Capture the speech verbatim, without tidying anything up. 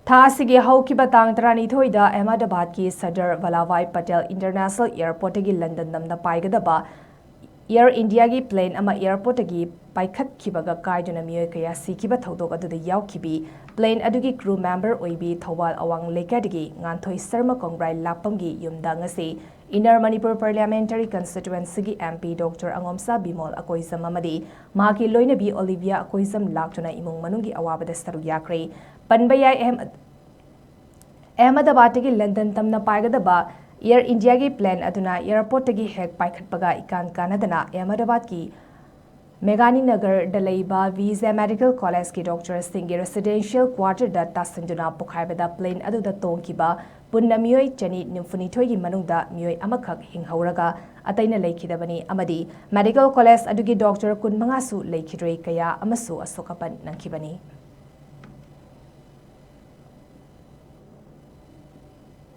ꯊꯥ ꯑꯁꯤꯒꯤ ꯍꯧꯈꯤꯕ ꯇꯥꯡ ꯇꯔꯥꯅꯤꯊꯣꯏꯗ ꯑꯍꯃꯗꯥꯕꯥꯗꯀꯤ ꯁꯔꯗꯥꯔ ꯚꯜꯂꯥꯚꯚꯥꯏ ꯄꯇꯦꯜ ꯏꯟꯇꯔꯅꯦꯁꯅꯦꯜ ꯑꯦꯌꯔꯄꯣꯔꯠꯇꯒꯤ ꯂꯟꯗꯟ ꯇꯝꯅ ꯄꯥꯏꯒꯗꯕ ꯑꯦꯌꯔ ꯏꯟꯗꯤꯌꯥꯒꯤ ꯄ꯭ꯂꯦꯟ ꯑꯃ ꯑꯦꯌꯔꯄꯣꯔꯠꯇꯒꯤ ꯄꯥꯏꯈꯠꯈꯤꯕꯒ ꯀꯥꯏꯗꯨꯅ ꯃꯤꯑꯣꯏ ꯀꯌꯥ ꯁꯤꯈꯤꯕ ꯊꯧꯗꯣꯛ ꯑꯗꯨꯗ ꯌꯥꯎꯈꯤꯕꯤ ꯄ꯭ꯂꯦꯟ ꯑꯗꯨꯒꯤ ꯀ꯭ꯔꯨ ꯃꯦꯝꯕꯔ ꯑꯣꯏꯕꯤ ꯊꯧꯕꯥꯜ ꯑꯋꯥꯡ ꯂꯩꯀꯥꯏꯗꯒꯤ ꯉꯥꯟꯊꯣꯏ ꯁꯔꯃ ꯀꯣꯡꯕ꯭ꯔꯥꯏ ꯂꯥꯛꯄꯝꯒꯤ ꯌꯨꯝꯗ ꯉꯁꯤ ꯏꯟꯅꯔ ꯃꯅꯤꯄꯨꯔ ꯄꯥꯔꯂꯤꯌꯥꯃꯦꯟꯇꯔꯤ ꯀꯟꯁꯇꯤꯇ꯭ꯋꯦꯟꯁꯤꯒꯤ M P doctor Angomcha Bimol Akoijam ꯑꯃꯗꯤ ꯃꯍꯥꯛꯀꯤ ꯂꯣꯏꯅꯕꯤ ꯑꯣꯂꯤꯚꯤꯌꯥ ꯑꯀꯣꯏꯖꯝ ꯂꯥꯛꯇꯨꯅ ꯏꯃꯨꯡ ꯃꯅꯨꯡꯒꯤ ꯑꯋꯥꯕꯗ ꯁꯔꯨꯛ ꯌꯥꯈ꯭ꯔꯦ꯫ ꯄꯟꯕ ꯌꯥꯏ, ꯑꯍꯃ-, ꯑꯍꯃꯗꯥꯕꯥꯗꯇꯒꯤ ꯂꯟꯗꯟ ꯇꯝꯅ ꯄꯥꯏꯒꯗꯕ ꯑꯦꯌꯔ ꯏꯟꯗꯤꯌꯥꯒꯤ ꯄ꯭ꯂꯦꯟ ꯑꯗꯨꯅ ꯑꯦꯌꯔꯄꯣꯔꯠꯇꯒꯤ ꯍꯦꯛ ꯄꯥꯏꯈꯠꯄꯒ ꯏꯀꯥꯟ ꯀꯥꯟꯅꯗꯅ ꯑꯍꯃꯗꯥꯕꯥꯗꯀꯤ ꯃꯦꯒꯥꯅꯤ ꯅꯒꯔꯗ ꯂꯩꯕ ꯚꯤ ꯖꯦ ꯃꯦꯗꯤꯀꯦꯜ ꯀꯣꯂꯦꯖꯀꯤ ꯗꯣꯛꯇꯔꯁꯤꯡꯒꯤ ꯔꯦꯁꯤꯗꯦꯟꯁꯤꯌꯦꯜ ꯀ꯭ꯋꯥꯔꯇꯔꯗ ꯇꯥꯁꯤꯟꯗꯨꯅ ꯄꯣꯈꯥꯏꯕꯗ ꯄ꯭ꯂꯦꯟ ꯑꯗꯨꯗ ꯇꯣꯡꯈꯤꯕ ꯄꯨꯟꯅ ꯃꯤꯑꯣꯏ ꯆꯅꯤ ꯅꯤꯐꯨꯅꯤꯊꯣꯏꯒꯤ ꯃꯅꯨꯡꯗ ꯃꯤꯑꯣꯏ ꯑꯃꯈꯛ ꯍꯤꯡꯍꯧꯔꯒ ꯑꯇꯩꯅ ꯂꯩꯈꯤꯗꯕꯅꯤ ꯑꯃꯗꯤ ꯃꯦꯗꯤꯀꯦꯜ ꯀꯣꯂꯦꯖ ꯑꯗꯨꯒꯤ ꯗꯣꯛꯇꯔ ꯀꯨꯟꯃꯉꯥꯁꯨ ꯂꯩꯈꯤꯗ꯭ꯔꯦ, ꯀꯌꯥ ꯑꯃꯁꯨ ꯑꯁꯣꯛ ꯑꯄꯟ ꯅꯪꯈꯤꯕꯅꯤ꯫